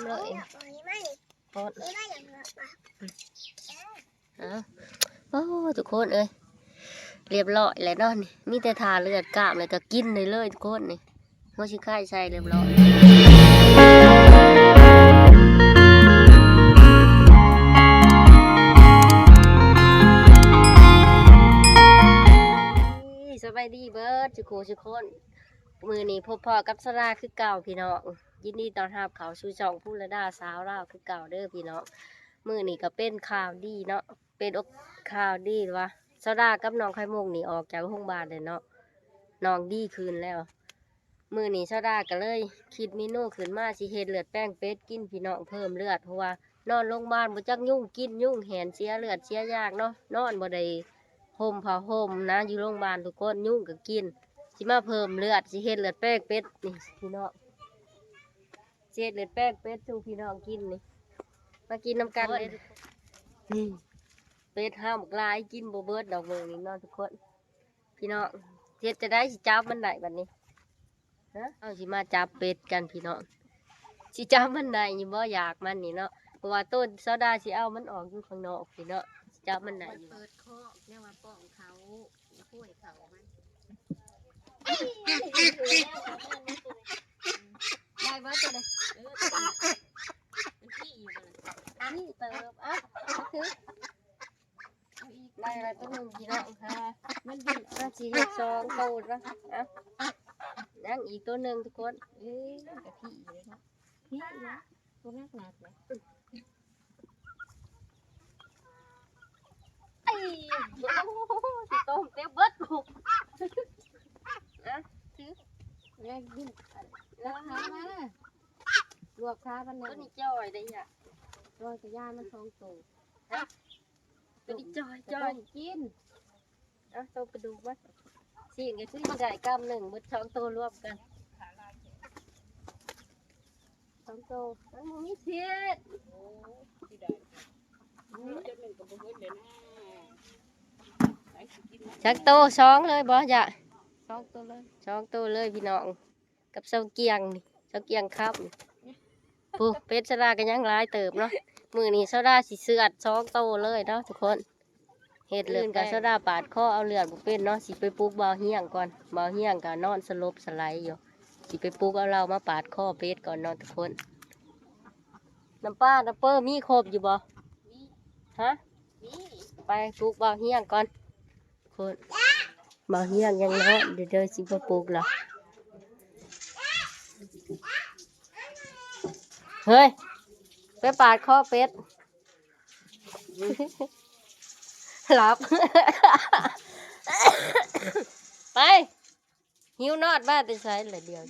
ເລີຍ ໂອ້ ທຸກຄົນເອີຍ ລຽບລ້ອຍແລ້ວເນາະ ນີ້ມີແຕ່ຖ້າເລືອດກາມ ແລ້ວກໍກິນໄດ້ເລີຍທຸກຄົນ ນີ້ຫົວຊິໄຄໃສ່ລຽບລ້ອຍ. ສະບາຍດີເບິດສູ່ຄູ່ສູ່ຄົນ ມື້ນີ້ພົບພໍ້ກັບສາວດາຄືເກົ່າພີ່ນ້ອງ ຍິນດີຕ້ອນຮັບເຂົ້າສູ່ຊ່ອງພູລະດາສາວລາວຄືເກົ່າເດີພີ່ນ້ອງ. ມື້ນີ້ກໍເປັນຂ່າວດີເນາະ ເປັນໂອ ຂ່າວດີວ່າສາວດາກັບນ້ອງໄຂ່ມຸກນີ້ອອກຈາກໂຮງບານແລ້ວເນາະ ນ້ອງດີຂຶ້ນແລ້ວ. ມື້ນີ້ສາວດາກໍເລີຍຄິດເມນູຂຶ້ນມາ ຊິເຮັດເລືອດແປງເປັດກິນພີ່ນ້ອງ ເພີ່ມເລືອດ ເພາະວ່ານອນໂຮງບານບໍ່ຈັກຍຸງກິນ ຍຸງແຫນ ເສຍເລືອດເສຍຢາກເນາະ ນອນບໍ່ໄດ້ ຫົ່ມຜ້າຫົ່ມນະ ຢູ່ໂຮງບານທຸກຄົນ ຍຸງກໍກິນ. ຊິມາເພີ່ມເລືອດ ຊິເຮັດເລືອດແປງເປັດນີ້ພີ່ນ້ອງ ຊິເຮັດເລືອດແປງເປັດສູ່ພີ່ນ້ອງກິນນີ້ ມາກິນນຳກັນເດີທຸກຄົນ. ນີ້ເປັດເຮົາບັກຫຼາຍ ກິນບໍ່ເບິດດອກມື້ນີ້ເນາະທຸກຄົນ. ພີ່ນ້ອງ ເຮັດຈັ່ງໃດຊິຈັບມັນໄດ້ບັດນີ້? ຮະ ເຮົາຊິມາຈັບເປັດກັນພີ່ນ້ອງ ຊິຈັບມັນໄດ້ຢູ່ບໍ່? ຢາກມັນນີ້ເນາະ ເພາະວ່າໂຕສາວດາຊິເອົາມັນອອກຢູ່ຂ້າງນອກພີ່ນ້ອງ ຊິຈັບມັນໄດ້ຢູ່ບໍ່? ເປີດຄອກແນວວ່າປ້ອງເຂົາ ໂອ້ຍ ເຂົາມັນ ໄດ້ບໍ່ຕົວນີ້? ເອີ ມັນຂີ້ຢູ່ບໍ່ລະ? ນີ້ເຕີບ ເອົາ ເອົາຄື ໄດ້ລະຕົວໜຶ່ງພີ່ນ້ອງ ເພາະວ່າມັນບິນ ເອົາ ຊິເຮັດສອງໂຕລະ ເອົາ ຍັງອີກຕົວໜຶ່ງທຸກຄົນ. ເອີ ກະພິເລີຍເນາະ ພິເລີຍ ໂຕໜັກໆເລີຍ ເອີ ໂອ້ ຊິຕົ້ມເຕັມເບິດ ເອົາ ຖື ແລກດິນ ລວກຂາມາ ລວກຂາມັນ ໂຕນີ້ຈ່ອຍໄດ້ຍະ ຈ່ອຍກະຍາມັນສອງໂຕ ຮະ ໂຕນີ້ຈ່ອຍ ຈ່ອຍ ກິນ ເອົາ ຕົ້ມກະດູກມາ ຊີ້ນກະຄືຊິໄດ້ກຳໜຶ່ງ ເບິດສອງໂຕລວມກັນ ສອງໂຕ ມັນບໍ່ມີຊີ້ນ ຈັກໂຕ ສອງເລີຍບໍ່ຍະ? ສອງໂຕເລີຍ ສອງໂຕເລີຍພີ່ນ້ອງ ກັບຊາວກຽງນີ້ ຊາວກຽງຄຳ ຜູ້ ເປັດສາວດາກໍຍັງຫຼາຍເຕີບເນາະ. ມື້ນີ້ສາວດາຊິເຊືອດສອງໂຕເລີຍເນາະທຸກຄົນ. ເຮັດເລີຍ ກະສາວດາປາດຄໍເອົາເລືອດບໍ່ເປັນເນາະ. ຊິໄປປຸກບ່າວຮຽງກ່ອນ ບ່າວຮຽງກະນອນສະຫຼົບສະໄຫຼຢູ່. ຊິໄປປຸກເອົາລາວມາປາດຄໍເປັດກ່ອນເນາະທຸກຄົນ. ນ້ຳປານ້ຳເປີມີຄົບຢູ່ບໍ່? ຮະ? ໄປປຸກບ່າວຮຽງກ່ອນ. ໂຄດ ບ່າວຮຽງຍັງນອນຢູ່ເດີ ຊິບໍ່ປຸກລະ. ເຮີ້ຍ ໄປປາດຄໍເປັດ ຫຼັບ ໄປ. ຫິວນອນມາແຕ່ໃສລະດຽວ?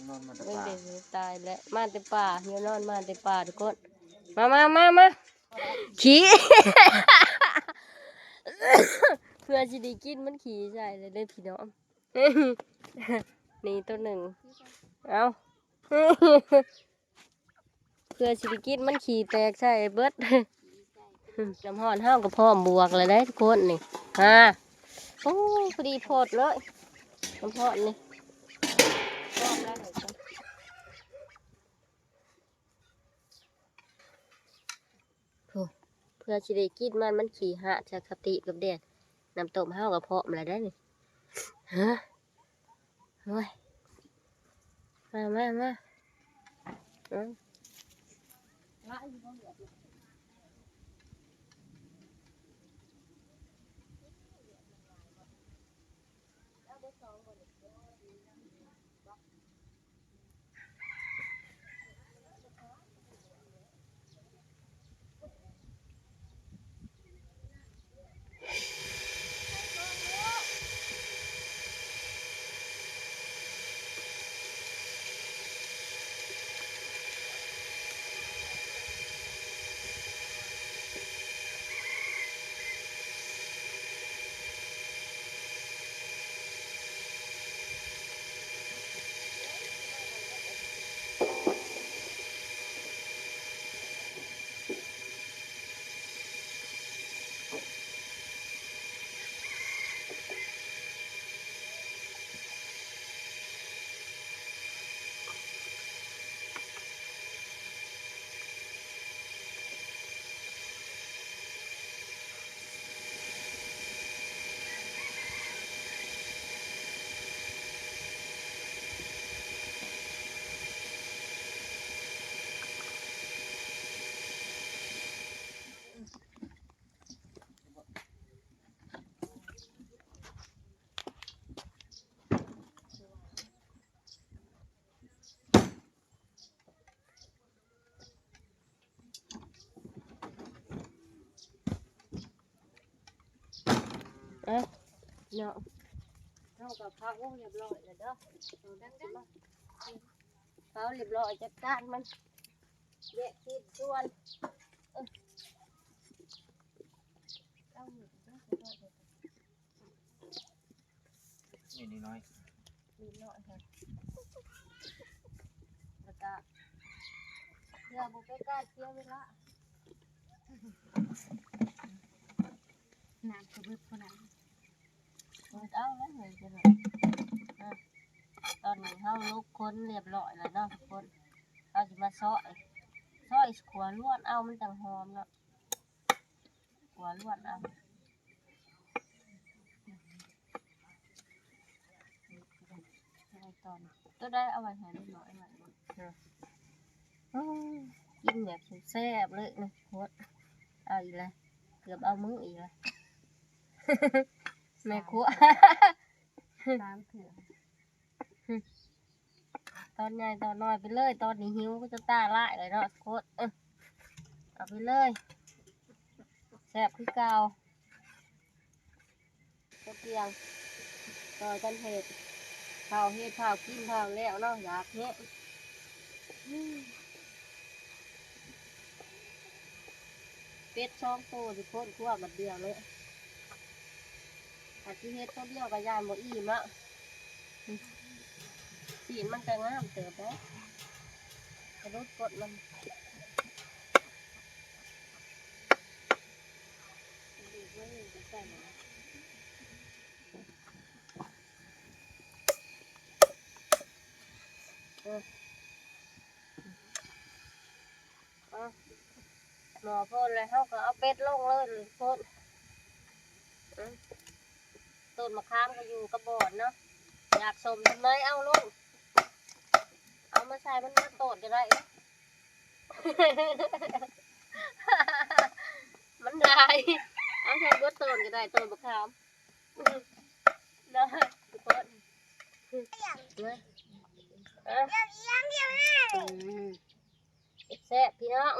ນອນມາແຕ່ປ່າ ເບິ່ງເດ້ ຕາຍແລ້ວ ມາແຕ່ປ່າ ຫິວນອນມາແຕ່ປ່າທຸກຄົນ. ມາ ມາ ມາ ມາ ຂີ້ ເພື່ອຊິໄດ້ກິນມັນຂີ້ໃສ່ແລ້ວເດີພີ່ນ້ອງ. ນີ້ໂຕໜຶ່ງ ເອົາ ເພື່ອຊິໄດ້ກິນມັນຂີ້ແຕກໃສ່ເບິດ. ນ້ຳຮ້ອນເຮົາກໍພ້ອມບວກແລ້ວເດ້ທຸກຄົນນີ້. ຮາ ໂອ້ ພໍດີໂພດເລີຍ ນ້ຳຮ້ອນນີ້. ໂອ້ ເພື່ອຊິໄດ້ກິນມັນ ມັນຂີ້ຫາດສະກະຕິກັບແດດ. ນ້ຳຕົ້ມເຮົາກໍພ້ອມແລ້ວເດ້ນີ້. ຮະ ໂອ້ຍ ມາ ມາ ມາ ເອົາ. ເນາະ ເຮົາກໍເຜົາຮຽບຮ້ອຍແລ້ວເດີ ເຜົາຮຽບຮ້ອຍ ຈັດການມັນ ແຍກຊິ້ນສ່ວນ ເອີ ເອົາ ນີ້ນ້ອຍໆ ນິດໜ້ອຍ ແລ້ວກະເພື່ອບໍ່ເປັນການເສຍເວລາ ນ້ຳກະບຶບພຸ້ນນະ ເປີດເອົາແລ້ວເຮີ້ຍ ຕອນນີ້ເຮົາລົກຄົນຮຽບຮ້ອຍແລ້ວເນາະທຸກຄົນ ເຮົາຊິມາຊອຍ ຊອຍຂົ້ວລວນເອົາ ມັນຈັ່ງຫອມເນາະ ຂົ້ວລວນເອົາ ຕົວໃດເອົາໄວ້ໃຫ້ເດັກນ້ອຍ ເອົາໄວ້ ເອີ ກິນແບບແຊບໆເລີຍນະ ໂຄດ ເອົາອີກແລ້ວ ເກືອບເອົາມື້ອີກແລ້ວ ແມ່ຄົວ ສາມເທື່ອ ຕອນໃຫຍ່ຕອນນ້ອຍໄປເລີຍ ຕອນນີ້ຫິວກໍຈະຕາລາຍແລ້ວເນາະ ໂຄດ ເອີ ເອົາໄປເລີຍ ແຊບຄືເກົ່າ ເຈົ້າກຽງ ຊ່ອຍກັນເຮັດ ເຜົາເຮັດ ເຜົາກິນ ເຜົາແລ້ວເນາະ ຢາກແຮງ ເປັດສອງໂຕ ຊິຄົນຄົວບັດດຽວເລີຍ ຖ້າຊິເຮັດໂຕດຽວກໍຢ້ານບໍ່ອີ່ມເນາະ ຊີ້ນມັນກໍງາມເຕີບເດ້ ກະດູດກົດມັນ ເອີ ເອົາ ໝໍ້ໂພນແລ້ວ ເຮົາກໍເອົາເປັດລົງເລີຍໂພນ ເອີ ຕົ້ນມະຂາມກໍຢູ່ກັບບ່ອນເນາະ ຢາກສົ້ມສ່ຳໃດເອົາລົງ ເອົາມາໃສ່ມັນໝົດຕົ້ນກໍໄດ້ ມັນຫຼາຍ ເອົາໃສ່ໝົດຕົ້ນກໍໄດ້ ຕົ້ນມະຂາມ ເນາະ ທຸກຄົນ ເອີ ແຊບໆ ພີ່ນ້ອງ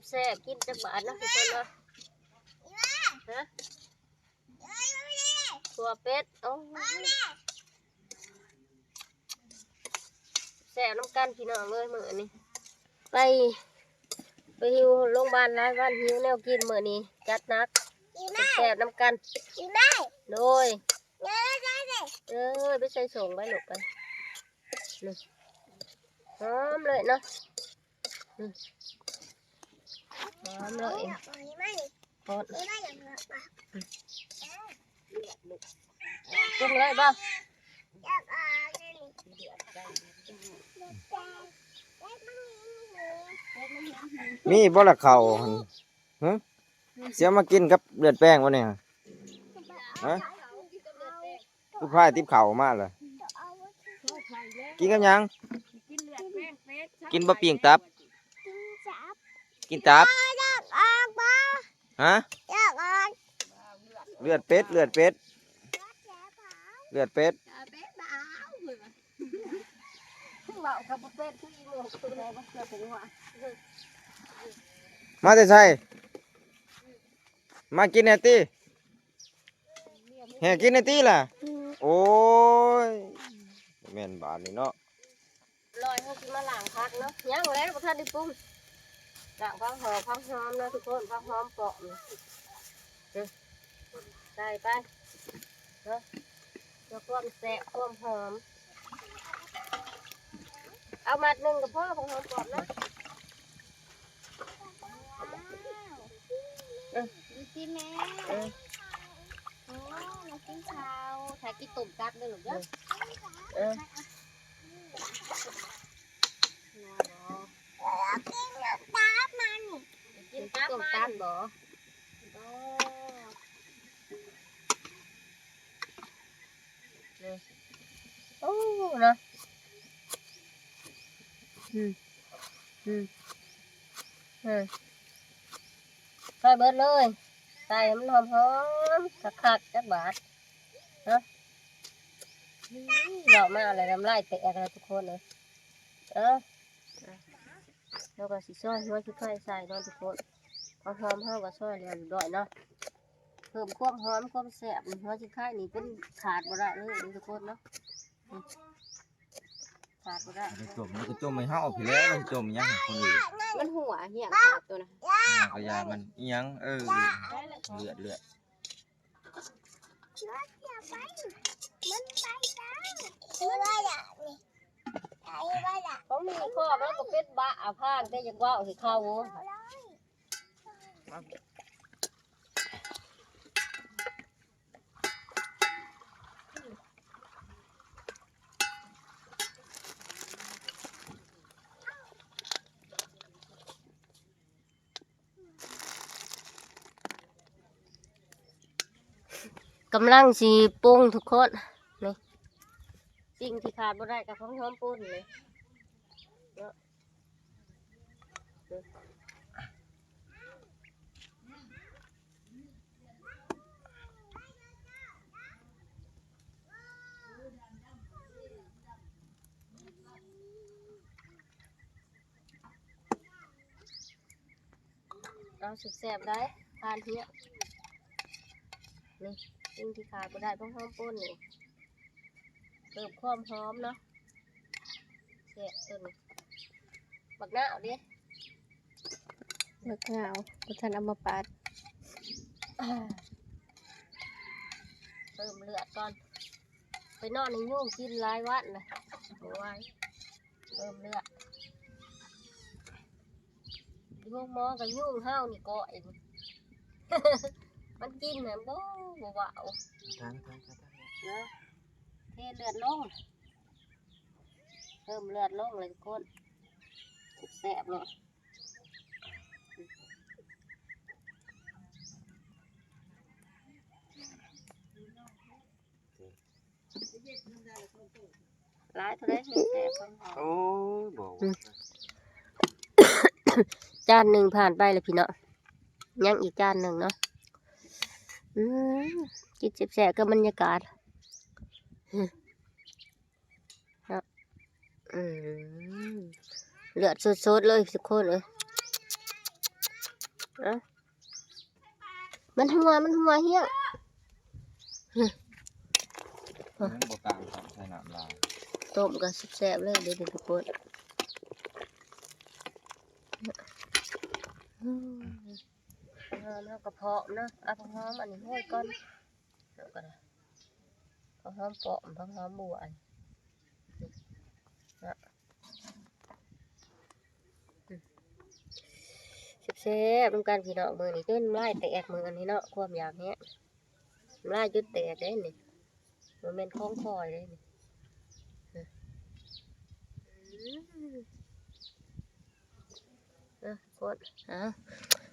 ແຊບໆ ກິນຈັກບາດເນາະ ທຸກຄົນເນາະ ຮະ ຂົ້ວເປັດ ໂອ້ຍ ແຊບນຳກັນພີ່ນ້ອງເອີຍ ມື້ນີ້ ໄປ ໄປຫິວໂຮງບານຫຼາຍວັນ ຫິວແນວກິນມື້ນີ້ ຈັດໜັກ ແຊບນຳກັນ ໂດຍ ເອີ ໄປໃສ່ຖົງໄວ້ລູກໄປ ນີ້ ຫອມເລີຍເນາະ ນີ້ ຫອມເລີຍ ໂພດ ປຸງເລີຍບໍ່? ມີບໍ່ລະເຂົ້າຫັ້ນ? ຫຶ? ຊິເອົາມາກິນກັບເລືອດແປງບໍ່ນີ້? ຮະ? ຄືພາຍຕິບເຂົ້າມາລະ ກິນກັບຫຍັງ? ກິນບໍ່? ປີ້ງຕັບ? ກິນຕັບ? ຮະ? ເລືອດເປັດ ເລືອດເປັດ ເລືອດເປັດ. ມາແຕ່ໃສ? ມາກິນແດ່ຕິ. ແຫ່ກິນແດ່ຕິລະ. ໂອ້ຍ ແມ່ນບາດນີ້ເນາະ. ລອຍເຮົາຊິມາລ້າງຜັກເນາະ. ຍັງແຫຼະ ບໍ່ທັນໄດ້ປຸງ. ລ້າງຜັກຫອມ ຜັກຫອມເນາະທຸກຄົນ. ຜັກຫອມປ້ອມ ໃສ່ໄປເນາະ ເພື່ອຄວາມແຊບຄວາມຫອມ. ເອົາມັດໜຶ່ງກໍພໍ ຜັກຫອມປ້ອມເນາະ. ເອີ ດູຊິແມ່. ເອີ ໂອ້ ມາກິນເຂົ້າ ຖ້າກິນຕົ້ມຕັບເດີລູກເດີ. ເອີ ເອີ ກິນຕັບມັນ ກິນຕັບມັນບໍ່? ໂອ້ ໂອ້ເນາະ. ອືມ ອືມ ເອີ ໃສ່ເບິດເລີຍ ໃສ່ໃຫ້ມັນຫອມໆ ຄັກໆ ຈັກບາດເນາະ. ອືມ ເວົ້າມາແລ້ວນ້ຳລາຍແຕກແລ້ວທຸກຄົນເອີຍ. ເອີ. ເຮົາກໍຊິຊອຍຫົວຊິໄຄໃສ່ເນາະທຸກຄົນ. ຫອມໆ ເຮົາກໍຊອຍແລ້ວຮຽບຮ້ອຍເນາະ. ເພີ່ມຄວາມຫອມຄວາມແຊບ ຫົວຊິໄຄນີ້ເປັນຂາດບໍ່ໄດ້ເລີຍທຸກຄົນເນາະ. ຂາດບໍ່ໄດ້ ມັນຈະຈົ່ມ ມັນຈະຈົ່ມໃຫ້ເຮົາເອົາພີ້ແລ້ວ ມັນຈະຈົ່ມຫຍັງໃຫ້ຄົນອື່ນ ມັນຮົ່ວຫຍັງຂາດຕົວນະ ອ່າ ກໍຢ່າມັນອີ່ຫຍັງ ເອີ ເລືອດ ເລືອດ ຂອງມີຄອບແລ້ວກໍເປັນບ້າອາພາງ ແຕ່ຢາກເວົ້າໃຫ້ເຂົາ. ກຳລັງຊິປຸງທຸກຄົນ ນີ້ ສິ່ງທີ່ຂາດບໍ່ໄດ້ກໍຂອງຫອມປົ່ນນີ້ເນາະ. ເອົາ ແຊບໆ ໄດ໋ ທານເຮຍ. ນີ້ ສິ່ງທີ່ຂາດບໍ່ໄດ້ຂອງຫອມປົ່ນນີ້ ເພີ່ມຄວາມຫອມເນາະ ແຊບຕົວນີ້. ບັກນາວເດ້ ບັກນາວບໍ່ທັນເອົາມາປາດ. ເພີ່ມເລືອດກ່ອນ ໄປນອນໃຫ້ຍຸງກິນຫຼາຍວັນລະ ບໍ່ໄຫວ. ເພີ່ມເລືອດ ຢູ່ໂຮງໝໍກໍຍຸງເຮົານີ້ເກາະອີກ ມັນກິນແມ່ນບໍ່ ບໍ່ເວົ້າ ທາງ ທາງ ທາງ ທາງ ເນາະ. ເທເລືອດລົງ ເພີ່ມເລືອດລົງເລີຍທຸກຄົນ ແຊບໆ ເນາະ. ຫຼາຍເທົ່າໃດແຮງແຊບ ໂອ້ຍ ບໍ່ ອືມ ຈານໜຶ່ງຜ່ານໄປແລ້ວພີ່ນ້ອງ ຍັງອີກຈານໜຶ່ງເນາະ. ອືມ ກິນແຊບໆ ກັບບັນຍາກາດ ເນາະ. ອືມ ເລືອດສົດໆ ເລີຍທຸກຄົນເອີຍ ເອົ້າ. ມັນຮົ່ວ ມັນຮົ່ວເຮຍ ຍັງບໍ່ຕ່າງກັນ ໃສ່ນ້ຳລາຍ ຕົ້ມກໍແຊບໆ ເລີຍເດ້ທຸກຄົນ. ຫອມເຮົາກໍເພາະເນາະ ເອົາຜັກຫອມອັນນີ້ໂຮຍກ່ອນ ເອົາກໍໄດ້ ຜັກຫອມປ້ອມ ຜັກຫອມບົວ ອັນ ເນາະ. ແຊບໆ ນຳກັນພີ່ນ້ອງ ມື້ນີ້ຈົນນ້ຳລາຍແຕກ ມື້ອັນນີ້ເນາະ ຄວາມຢາກແຮງ ນ້ຳລາຍຈົນແຕກເດ້ນີ້ ບໍ່ແມ່ນຂອງຂ້ອຍເດ້ນີ້. ອືມ ເອີ ທຸກຄົນ ເອົາ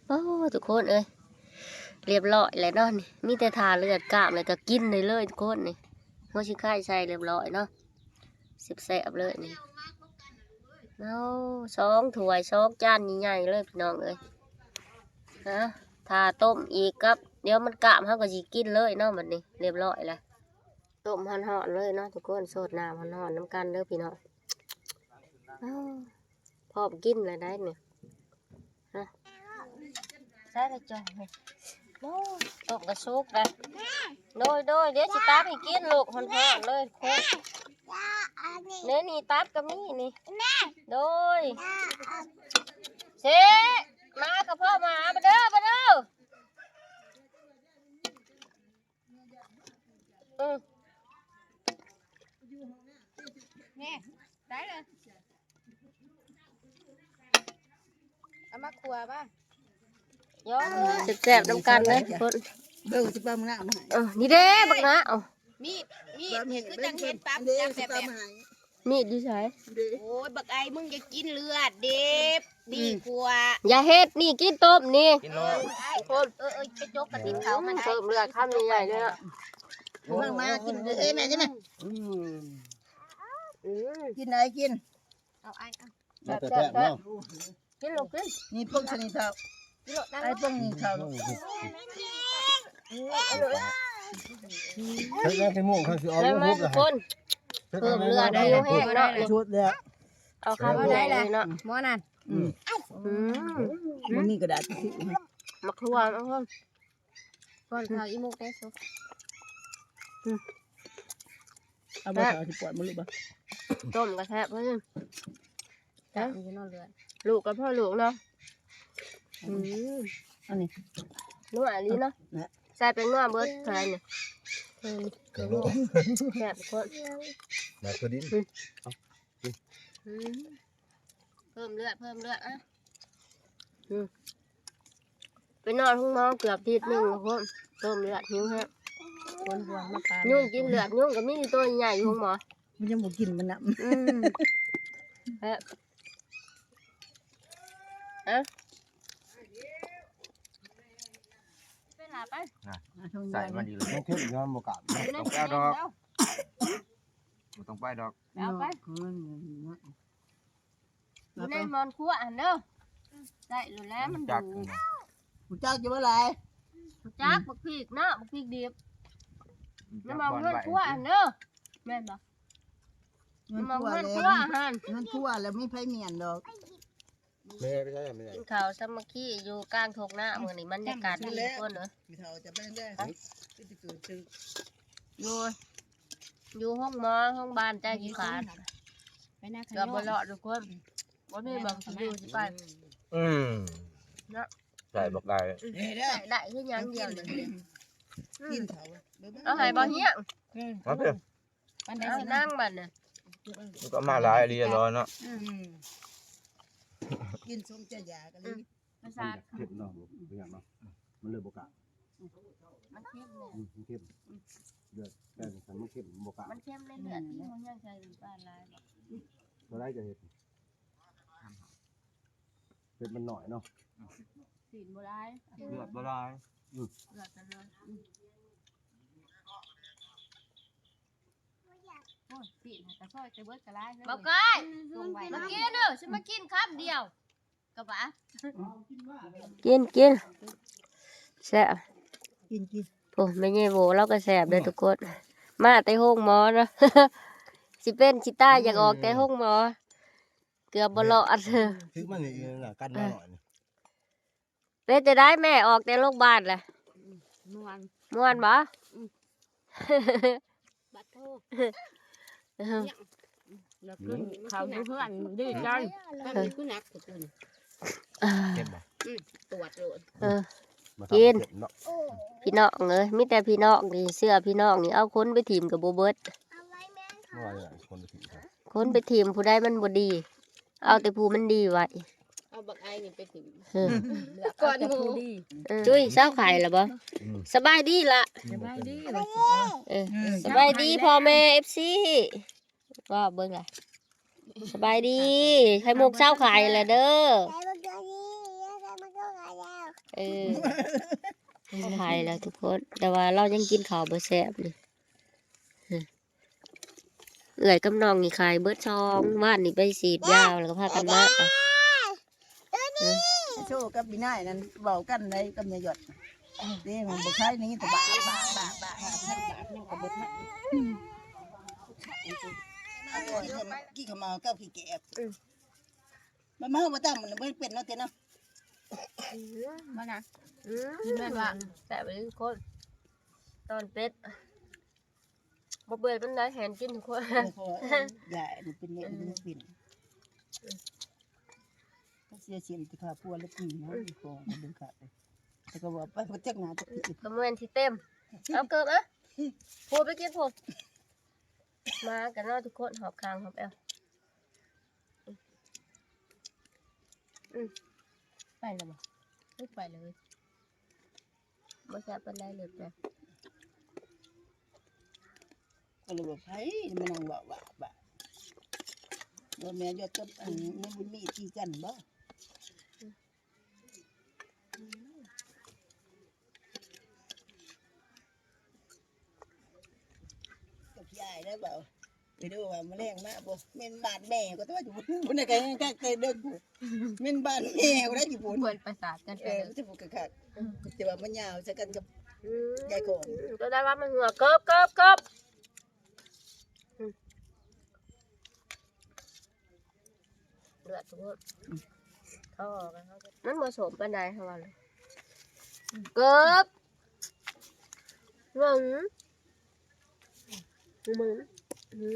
ໂອ້ ທຸກຄົນເອີຍ ລຽບຮ້ອຍແລ້ວເນາະ ນີ້ມີແຕ່ຖ້າເລືອດກ້າມ ແລ້ວກໍກິນໄດ້ເລີຍທຸກຄົນນີ້ ຫົວຊິໄຄໃສ່ລຽບຮ້ອຍເນາະ. ແຊບໆ ເລີຍນີ້ ເອົາ ສອງຖ້ວຍ ສອງຈານໃຫຍ່ໆ ເລີຍພີ່ນ້ອງເອີຍ ຮະ ຖ້າຕົ້ມອີກກັບ ດຽວມັນກ້າມ ເຮົາກໍຊິກິນເລີຍເນາະ. ບັດນີ້ລຽບຮ້ອຍແລ້ວ ຕົ້ມຮ້ອນໆ ເລີຍເນາະທຸກຄົນ ໂຊດນ້ຳຮ້ອນໆ ນຳກັນເດີພີ່ນ້ອງ ເອົາ ພ້ອມກິນແລ້ວໄດ໋ນີ້. ຮະ ໃສ່ລະຈ້ອຍ ໂອ້ ຕົ້ມກະສຸກລະ ໂດຍໆ ດຽວຊິຕັກໃຫ້ກິນລູກ ຮ້ອນໆ ເລີຍ ເດ້ນີ້ ຕັບກໍມີນີ້ ໂດຍ ເຊ ມາກະເພາະໝາ ມາເດີ ມາເດີ. ອືມ ນີ້ ໄດ້ເລີຍ ເອົາມາຄົວມາ ຢອກ ແຊບໆ ນຳກັນເດີທຸກຄົນ ເບິ່ງຊິປ້ອມງາມໃຫ້ ເອີ ນີ້ເດ້ບັກນາວ ເອົາ ມີດ ມີດ ເບິ່ງເຫັນ ຄືຈັ່ງເຫັນປັບ ເບິ່ງ ຈັບແບບ ຊິປ້ອມໃຫ້ ມີດຢູ່ໃສ? ໂອ້ຍ ບັກໄອ ມຶງຢ່າກິນເລືອດເດ້ ອືມ ດີກວ່າ ຢ່າເຮັດນີ້ ກິນຕົ້ມນີ້ ກິນໂລດ ເອີ ເອີ ໄປຈົກກະຕິບເຂົາ ມັນເພີ່ມເລືອດຄຳໃຫຍ່ໆ ເລີຍ ເບິ່ງມາກິນເດ້ ແມ່ ກິນແມ່ ອືມ ອືມ ກິນໄອ ກິນ ເອົາໄອ ເອົາ ແຊບໆ ເນາະ ກິນລູກກິນ ນີ້ປົງຊະນີ້ເຖົ້າ ກິນໂລດ ໄອປົງນີ້ເຖົ້າ ອືມ ເຮັດແລ້ວຊິໝູກ ເຂົາຊິເອົາ ເອົາ ລູກ ທຸກຄົນ ເພີ່ມເລືອດ ຫິວແຮງເນາະ ຊຸດແລ້ວ ເອົາຄຳໃຫຍ່ເລີຍເນາະ ໝໍນັ້ນ ອືມ ອືມ ບໍ່ມີກະດາດທິຊຊູ່ໃຫ້ ໝາກຖົ່ວ ເອົາເພິ່ນ ກ່ອນເຂົ້າອີ່ມຸກເດ້ສຸກ ອືມ ເອົາບໍ່ ເອົາຊິປອດມາລູກບໍ່ ຕົ້ມກະແຊບເພິ່ນ ແຊບຢູ່ເນາະເລືອດ ລູກກະພໍລູກເນາະ ອືມ ອັນນີ້ ນົວອີ່ຫຼີເນາະ ແຊບ ແຊບເປັນນົວເບິດເທົ່າໃດນີ້ ເພິ່ນ ແຊບໂຄດ ໜ້າຄືດິນ ອືມ ອືມ ເພີ່ມເລືອດ ເພີ່ມເລືອດ ອະ ອືມ ໄປນອນໂຮງໝໍເກືອບທິດໜຶ່ງແລ້ວໂຄດ ເພີ່ມເລືອດ ຫິວແຮງ ຄົນບວມມາຕາຍ ຍຸງກິນເລືອດ ຍຸງກະມີໂຕໃຫຍ່ຢູ່ໂຮງໝໍ ມັນຍັງບໍ່ກິນມັນນຳ ອືມ ແຮງ ເອົາ ໄປລະໄປ ໃສ່ມັນອີກແລ້ວ ເຂັ້ມໆ ຍອມບໍ່ກະ ບໍ່ຕ້ອງໄປດອກ ບໍ່ຕ້ອງໄປດອກ ເອົາໄປ ຢູ່ໃນໝໍ້າຄົວຫັ້ນເດີ ໄດ້ໂລດແລ້ວມັນດູ ຮູ້ຈັກຢູ່ບໍ່ຫຼາຍ ຮູ້ຈັກ ບັກພິກເນາະ ບັກພິກດິບ ໃນໝໍ້າຄົວຫັ້ນເດີ ແມ່ນບໍ່ ໃນໝໍ້າຄົວຫັ້ນ ເຮືອນຄົວແລ້ວມີໃຜມ້ຽນດອກ ແມ່ໄປໃສແມ່ ກິນເຂົ້າສາມັກຄີຢູ່ກາງທົ່ງນາມື້ນີ້ ບັນຍາກາດດີທຸກຄົນເອີຍ ມີເຖົ້າຈະໄປແລ້ວ ຢູ່ ຢູ່ໂຮງໝໍ ໂຮງບານໃຈຂີ້ຂາດ ໄປນາຂະ ເກືອບບໍ່ລອດທຸກຄົນ ບໍ່ມີບ່ອນຊິຢູ່ຊິໄປ ອືມ ເນາະ ໃສ່ບັກໄກ່ ໄດ້ຄືຫຍັງດຽວນີ້ ກິນເຂົ້າ ເອົາໃຫ້ບໍ່ຮຽງ ມາເພິ່ນ ປານໃດ ເອົາ ຊິນັ່ງບັດນີ້ ມັນກະມາຫຼາຍອີ່ຫຼີລະເນາະ ອືມ ກິນສົມໃຈຢາກະລີ ອືມ ມັນຢາກເຜັດເນາະ ບໍ່ຢາກເນາະ ມັນເລີຍບໍ່ກະ ມັນເຄັມເລີຍ ອືມ ມັນເຄັມ ເລືອດແປ້ງຄັນມັນເຄັມມັນບໍ່ກະ ມັນເຄັມໃນເລືອດ ທີ່ມັນຍັງໃສ່ນ້ຳຕານຫຼາຍບໍ່ ຕົວໃດຈະເຮັດ ເຜັດມັນໜ້ອຍເນາະ ຊີ້ນບໍ່ຫຼາຍ ເລືອດບໍ່ຫຼາຍ ອືມ ເລືອດກະເລີຍ ອືມ ໂອ້ຍ ຊີ້ນກະຊອຍແຕ່ເບິດກະຫຼາຍເລີຍ ບໍ່ກ້ອຍ ມາກິນເດີ ຊິມາກິນຄຳດຽວ ກະບາ ກິນ ກິນ ແຊບ ກິນ ກິນ ໂອ້ ແມ່ໃຫຍ່ໂຫວລາວກະແຊບເດີທຸກຄົນ ມາແຕ່ໂຮງໝໍເນາະ ຊິເປັນຊິຕາຍຢາກອອກແຕ່ໂຮງໝໍ ເກືອບບໍ່ລອດ ຖືກມັນນີ້ນະ ກັນມາໜ້ອຍນີ້ ເປັນຈັ່ງໃດແມ່ ອອກແຕ່ໂຮງບານລະ ມ່ວນ ມ່ວນບໍ່ ອືມ ບັດໂທ ແລ້ວກິນເຂົ້າຢູ່ເຮືອນດີໃຈ ເອີ ເຄັມບໍ່ ອືມ ຕວດໂລດ ເອີ ກິນ ພີ່ນ້ອງເອີຍ ມີແຕ່ພີ່ນ້ອງນີ້ ເຊື້ອພີ່ນ້ອງນີ້ ເອົາຄົນໄປຖິ້ມກະບໍ່ເບິດ ຄົນໄປຖິ້ມຜູ້ໃດມັນບໍ່ດີ ເອົາແຕ່ຜູ້ມັນດີໄວ້ ເອົາບັກໄອນີ້ໄປຖິ້ມ ເອີ ກ່ອນໝູ່ ເອີ ຈຸ້ຍ ເຊົາໄຂ້ລະບໍ່ ອືມ ສະບາຍດີລະ ສະບາຍດີ ເອີ ອືມ ສະບາຍດີພໍ່ແມ່ ເອັຟຊີ ເວົ້າເບິ່ງລະ ສະບາຍດີ ໄຂ່ມຸກເຊົາໄຂ້ລະເດີ ເອີ ເຊົາໄຂ້ລະທຸກຄົນ ແຕ່ວ່າລາວຍັງກິນເຂົ້າບໍ່ແຊບເລີຍ. ເອື້ອຍກັບນ້ອງນີ້ໄຂ້ເບິດສອງ ວານນີ້ໄປສີດຢາແລ້ວກະພາກັນມາ ໂຊກັບອີ່ນາຍນັ້ນເວົ້າກັນໄດ້ກັບຍາຍຢອດ ເດ້ ມັນບໍ່ໃຊ້ນີ້ ແຕ່ບາດ ບາດ ບາດ ບາດ ຍັງກະເບິດ ກິນເຂົ້າມາເກົ້າຂີ້ແກະ ອືມ ມາ ມາ ບໍ່ຕ້ອງ ມັນບໍ່ເປັນເນາະ ເຕັ້ເນາະ ອືມ ມານະ ອືມ ແມ່ນວ່າ ແຊບອີ່ຫຼີທຸກຄົນ ຕອນເປັດ ບໍ່ເປື່ອຍປານໃດ ແຫນກິນທຸກຄົນ ເອີ ເພາະວ່າ ເອີ ຢາອັນນີ້ເປັນແນວນີ້ ເອີ ມັນເປັນ ກະເສຍເສັ້ນທີ່ຂ້າຜົວລະກິນເນາະ ອືມ ຂອງມັນເປັນຂາດ ແຕ່ກະວ່າໄປບໍ່ຈັກໜ້າຈັກທີ່ ກະແມ່ນຊິເຕັມ ເອົາເກີບ ອະ ຜູ້ໄປກິນຜູ້ ມາກັນເນາະທຸກຄົນ ຫອບຂ້າງຫອບແອວ ອືມ ອືມ ໄປແລ້ວບໍ່? ເອີ ໄປເລີຍ ບໍ່ແຊບປານໃດເລີຍ ກະເລີຍວ່າໃຜມານັ່ງເວົ້າວ່າ ວ່າແມ່ຢອດກັບອັນນີ້ ມັນມີຕີກັນບໍ່? ອືມ ກັບຍາຍໄດ້ເວົ້າ ໄປດູວ່າມະແລງມາບໍ່ ແມ່ນບາດແມ່ກະຕົວະຢູ່ພຸ້ນ ພຸ້ນນະ ກະຍັງຄັກແຕ່ເດີພຸ້ນ ແມ່ນບາດແມ່ກະໄດ້ຢູ່ພຸ້ນ ເພິ່ນປະສານກັນ ເອີ ມັນຈະບໍ່ຄັກ ອືມ ແຕ່ວ່າມັນຍາວໃສ່ກັນກັບ ອືມ ຍາຍຂອງ ອືມ ກະໄດ້ວ່າມັນເຫື່ອ ເກີບ ເກີບ ເກີບ ອືມ ເລືອດທຸກຄົນ ອືມ ເອົາອອກ ມັນບໍ່ສົ້ມປານໃດ ເຮົາວ່າ ເກີບ ເບິ່ງ ເບິ່ງ ອື.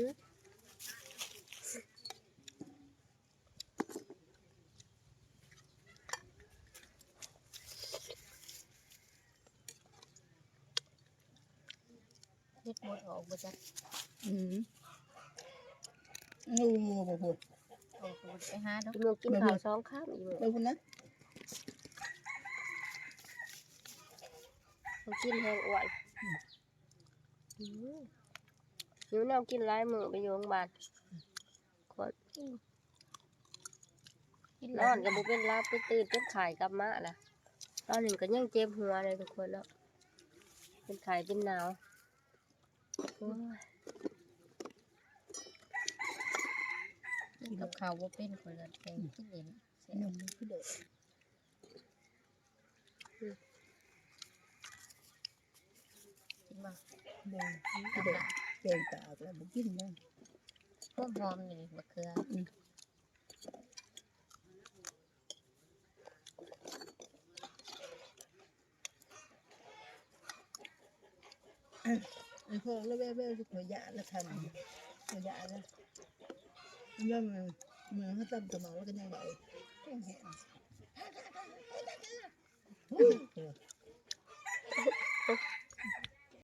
ເຮັດໝົດອອກບໍ່ຈັກ ອືມ ໂອ້ ບໍ່ພຸດ ອອກບໍ່ໄດ້ໄປຫາດອກ ອີໂມກິນເຂົ້າສອງຄຳ ອີໂມ ໄປພຸ້ນນະ ບໍ່ກິນແຮງອ້ວນ ອືມ ຫິວແນວກິນຫຼາຍມື້ໄປຢູ່ໂຮງບານ ຂ້ອຍ ນອນກໍບໍ່ເປັນຫຼັບ ໄປຕື່ນເປັນໄຂ້ກັບມາລະ ຕອນນີ້ກໍຍັງເຈັບຫົວເລີຍທຸກຄົນເນາະ ເປັນໄຂ້ເປັນໜາວ ໂອ້ຍ ກິນກັບເຂົ້າບໍ່ເປັນ ຂ້ອຍລະແກງກິນເອງ ແຊບ ນມຄືເດີ ອືມ ກິນບໍ່ ບໍ່ ກິນແຕ່ແກງປາກແລ້ວບໍ່ກິນເລີຍ ຫອມໆ ນີ້ບັກເຂືອ ອືມ. ອືມ ໄອ້ພໍ່ລະແວ່ວໆ ຂ້ອຍຢ້ານລະຄັນ ຂ້ອຍຢ້ານລະ ແລ້ວມື້ ມື້ເຮົາຕຳຕະເໝາລະກໍຍັງເວົ້າ ແຮງໆ.